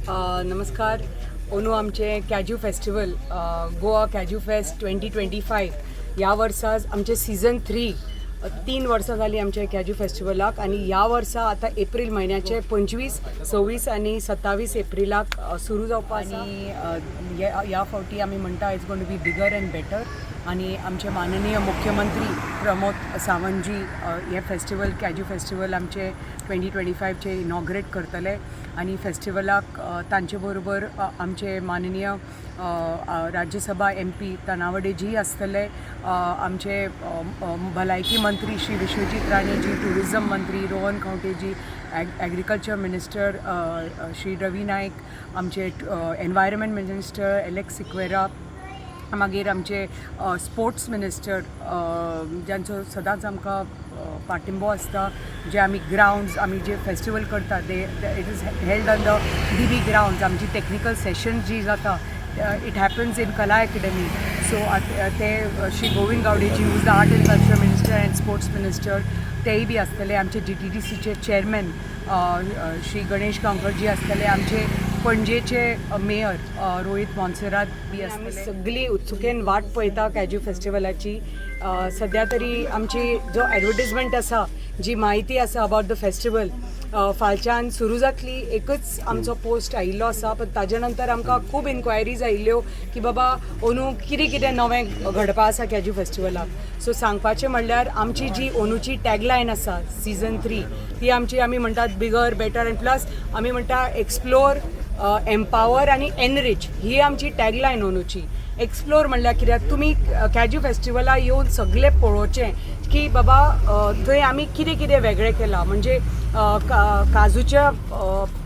नमस्कार. अंदू आमचें cashew festival, Goa cashew fest 2025, ह्या वर्सा आमचें सीझन 3. 3 वर्सां जालीं आमच्या कॅज्यू फेस्टिवलाक आनी ह्या वर्सा आतां एप्रील म्हयन्याचे 25, 26 आनी 27 एप्रिलाक सुरू जावपा आसा. आनी ह्या फावटी आमी म्हणटा, it's gonna be bigger and better. आनी आमचे माननीय मुख्यमंत्री प्रमोद सावंतजी हे फेस्टिवल, कॅज्यू फेस्टिवल आमचे 2025चे इनॉग्रेट करतले आनी फेस्टिवलाक तांचे बरोबर आमचे माननीय राज्यसभा एमपी तानावडेजी आसतले, आमचे अ, अ, भलायकी मंत्री श्री विश्वजीत राणेजी, टुरिझम मंत्री रोहन खंवटेजी, एग्रीकल्चर मिनिस्टर श्री रवी नायक, आमचे एनवायरमेंट मिनिस्टर एलेक्स सिक्वेरा, मागीर आमचे स्पोर्ट्स मिनिस्टर, ज्यांचो सदांच आमकां पाठिंबो आसता, जे आमी ग्रावंड्स, आमी जे फेस्टिवल करता ते, it is held on the DB grounds. आमची टॅक्निकल सेशन जी जाता, it happens in Kala Academy. So ते Shri Govind गावडेजी, who's the art and culture minister and sports minister, तेय बी आसतले. आमचे जीटीडीसीचे चेअरमॅन श्री गणेश गांवकरजी आसतले, आमचे पणजेचे मेयर रोहित मोन्सेरात बी आसतले. सगळी उत्सुकेन वाट पळयता कॅज्यू फेस्टिवलाची. सध्या तरी आमची जो एडवर्टीजमेंट आसा, जी म्हायती आसा अबाउट the festival, फालच्यान सुरू जातली. एकच आमचो पोस्ट आयिल्लो आसा, पण ताजे नंतर आमकां खूब इन्क्वायरीज आयिल्ल्यो की बाबा, अंदू कितें कितें नवें घडपा आसा कॅज्यू फेस्टिवलाक. सो सांगपाचें म्हणल्यार, आमची जी अंदूची टॅगलायन आसा सीझन 3, ती आमची आमी म्हणटात बिगर, बेटर अँड प्लस आमी म्हणटा एक्सप्लोर, एम्पावर आनी एनरीच. ही आमची टॅगलायन अंदूची. एक्सप्लोर म्हणल्यार कित्याक, तुमी कॅज्यू फेस्टिवला येवन सगळें पळोवचें की बाबा, थंय आमी कितें कितें वेगळें केलां. म्हणजे काजूच्या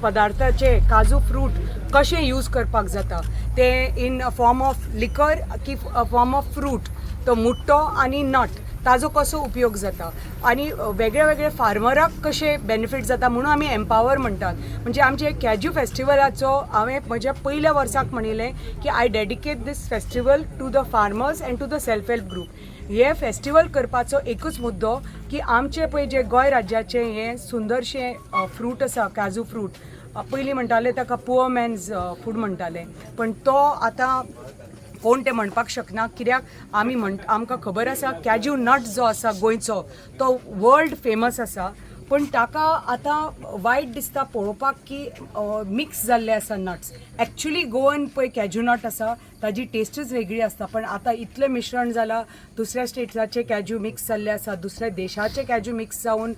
पदार्थाचे, काजू फ्रूट कशें यूज करपाक जाता तें इन फॉर्म ऑफ लिकर की फॉर्म ऑफ फ्रूट, तो मुट्टो आनी नट, ताजो कसो उपयोग जाता आनी वेगळे वेगळे फार्मराक कशे बेनिफीट जाता, म्हणून आमी एम्पावर म्हणटात. म्हणजे आमचे कॅज्यू फेस्टिवलाचो हांवें म्हज्या पयल्या वर्साक म्हणिल्लें की I dedicate this festival to the farmers and to the self help group. हे फेस्टिवल करपाचो एकूच मुद्दो की आमचे पळय जे गोंय राज्याचें हें सुंदरशें फ्रूट आसा, काजू फ्रूट, पयलीं म्हणटाले ताका पुअर मॅन्स फूड म्हणटाले, पण तो आतां कोण ते म्हणपाक शकना, कित्याक आमी म्हण आमकां खबर आसा, कॅज्यू नट जो आसा गोंयचो, तो वर्ल्ड फेमस आसा. पण ताका आतां वायट दिसता पळोवपाक की मिक्स जाल्ले आसा नट्स. एक्चुली गोवन पळय कॅज्यू नट आसा, ताजी टेस्टच वेगळी आसता, पण आतां इतलें मिश्रण जालां, दुसऱ्या स्टेट्साचे कॅज्यू मिक्स जाल्ले आसा, दुसऱ्या देशाचे कॅज्यू मिक्स जावन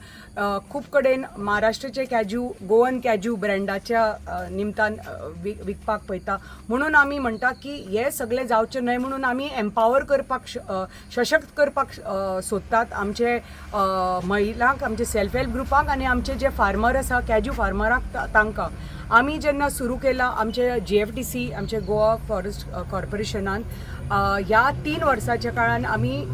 खूब कडेन महाराष्ट्राचे कॅज्यू गोवन कॅज्यू ब्रँडाच्या निमतान विकपाक पळयता. म्हणून आमी म्हणटा की हे सगळें जावचें न्हय म्हणून आमी एम्पावर करपाक, सशक्त करपाक सोदतात आमचे महिलांक, आमचे सेल्फ हेल्प ग्रुपांक आनी आमचे जे फार्मर आसा, कॅज्यू फार्मराक तांकां. आमी जेन्ना सुरू केलां आमचे जीएफडीसी, आमचे गोवा फॉरेस्ट कॉर्पोरेशनान, ह्या 3 वर्साच्या काळान आमी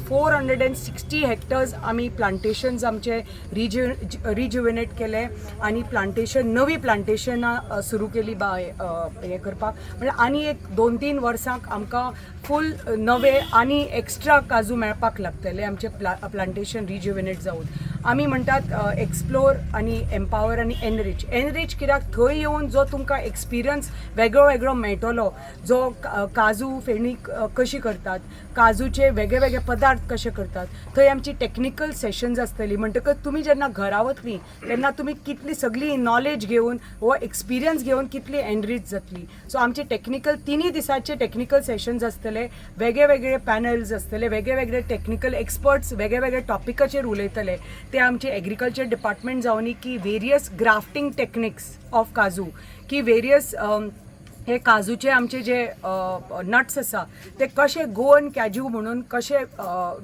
460 हेक्टर्स आमी प्लांटेशन्स आमचे रिज्युविनेट केले आनी प्लांटेशन, नवी प्लांटेशनां सुरू केली बाय हें करपाक. म्हणल्यार आनी एक 2-3 वर्सांक आमकां फूल नवे आनी एक्स्ट्रा काजू मेळपाक लागतले, आमचे प्लांटेशन रिज्युविनेट जावन. आमी म्हणटात एक्सप्लोर आनी एम्पावर आनी एनरीच. एनरीच कित्याक, थंय येवन जो तुमकां एक्सपिरियन्स वेगळो वेगळो मेळटलो, जो काजू फेणी कशी करतात, काजूचे वेगळे वेगळे पदार्थ कशे करतात, थंय आमची टॅक्निकल सेशन्स आसतली. म्हणटकच तुमी जेन्ना घरा वतली तेन्ना तुमी कितली सगळी नॉलेज घेवन हो एक्सपिरियन्स घेवन कितली एनरीच जातली. सो आमचे टॅक्निकल, तिनूय दिसाचे टॅक्निकल सेशन्स आसतले, वेगळे वेगळे पॅनल्स आसतले, वेगळे वेगळे टॅक्निकल एक्सपर्ट्स वेगळे वेगळे टॉपिकाचेर उलयतले. ते आमचे एग्रीकल्चर डिपार्टमेंट जावनी की वेरियस ग्राफ्टींग टेक्निक्स ऑफ काजू की वेरियस हे काजूचे आमचे जे नट्स आसा, ते कशे गोवन कॅज्यू म्हणून कशे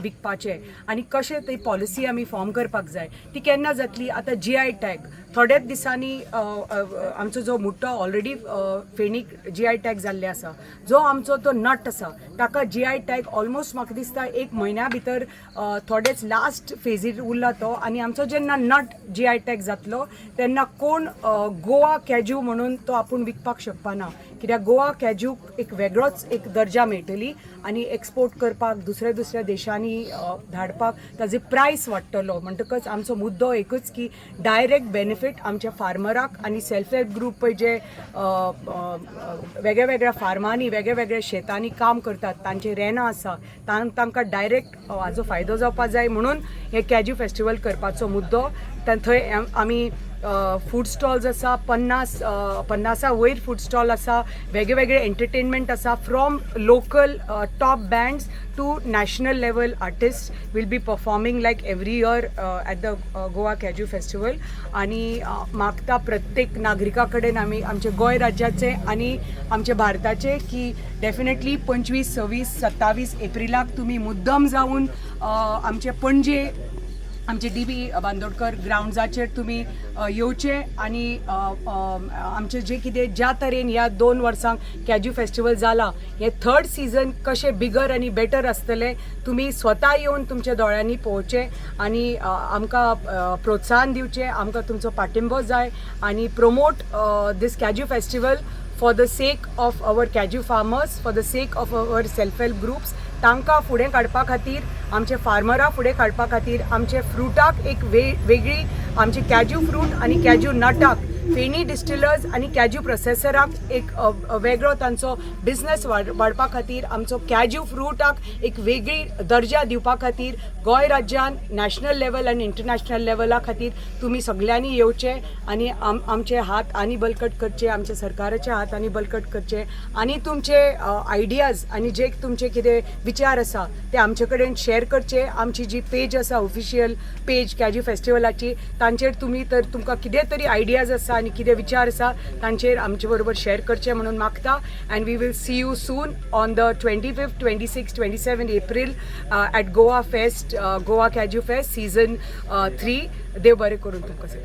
विकपाचे आनी कशे ते पॉलिसी आमी फॉर्म करपाक जाय, ती केन्ना जातली. आतां जीआय टॅग थोड्याच दिसांनी, आमचो जो मुट्टो ऑलरेडी फेणीक जीआय टॅग जाल्ले आसा, जो आमचो तो नट आसा ताका जीआय टॅग ऑलमोस्ट म्हाका दिसता एक म्हयन्या भितर, थोडेच लास्ट फेजीर उरला तो. आनी आमचो जेन्ना नट जीआय टॅग जातलो तेन्ना कोण गोवा कॅज्यू म्हणून तो आपूण विकपाक शकपाना, कित्याक गोवा कॅज्यूक एक वेगळोच एक दर्जा मेळटली आनी एक्सपोर्ट करपाक, दुसऱ्या दुसऱ्या देशांनी धाडपाक ताजो प्रायस वाडटलो. म्हणटकच आमचो मुद्दो एकूच की डायरेक्ट बेनिफीट आमच्या फार्मराक आनी सेल्फ हेल्प ग्रूप पळय, जे वेगळ्या वेगळ्या फार्मांनी, वेगळ्या वेगळ्या शेतांनी काम करतात, तांचे रेनां आसा, तांकां डायरेक्ट हाजो फायदो जावपा जाय म्हणून हे कॅज्यू फेस्टिवल करपाचो मुद्दो. थंय आमी फूड स्टॉल्स आसा, 50 वयर फूड स्टॉल आसा, वेगळे वेगळे एंटरटेनमेंट आसा, from local top bands to national level artist will be performing like every year at the Goa Cashew Festival. आनी मागता प्रत्येक नागरिका कडेन आमी, आमचे गोंय राज्याचे आनी आमचे भारताचे, की डेफिनेटली 25, 26, 27 एप्रिलाक तुमी मुद्दम जावन आमचे पणजे, आमचे डीबी बांदोडकर ग्रावंड्साचेर तुमी येवचे आनी अ, अ, आमचे जे कितें, ज्या तरेन ह्या 2 वर्सांक कॅज्यू फेस्टिवल जाला, हे थर्ड सिजन कशें बिगर आनी बेटर आसतलें, तुमी स्वता येवन तुमच्या दोळ्यांनी पळोवचें आनी आमकां प्रोत्साहन दिवचें. आमकां तुमचो पाठिंबो जाय आनी promote this Cashew Festival for the sake of our cashew farmers, for the sake of our self help groups. तांकां फुडें काडपा खातीर, आमचे फार्मरां फुडें काडपा खातीर, आमचे फ्रुटाक एक वेगळी, आमचे कॅज्यू फ्रूट आनी कॅज्यू नटाक, फेणी डिस्टिलर्स आनी कॅज्यू प्रोसेसराक एक वेगळो तांचो बिझनस वाडपा खातीर, आमचो कॅज्यू फ्रुटाक एक वेगळी दर्जा दिवपा खातीर गोंय राज्यान नॅशनल लेवल आनी इंटरनॅशनल लेवला खातीर तुमी सगल्यांनी येवचे आनी आमचे हात आनी बलकट करचे, आमच्या सरकाराचे हात आनी बलकट करचे आनी तुमचे आयडियाज आनी जे तुमचे कितें विचार आसा ते आमचे कडेन शेअर करचे. आमची जी पेज आसा, ऑफिशियल पेज कॅज्यू फेस्टिवलाची, तांचेर तुमी तर तुमकां कितें तरी आयडियाज आसा आनी कितें विचार आसा, तांचेर आमचे बरोबर शेअर करचे म्हणून मागता. And we will see you soon on the 25th, 26, 27 April at Goa Fest, Goa Cashew Fest season 3. देव बरें करूं तुमकां सगळ्यांक.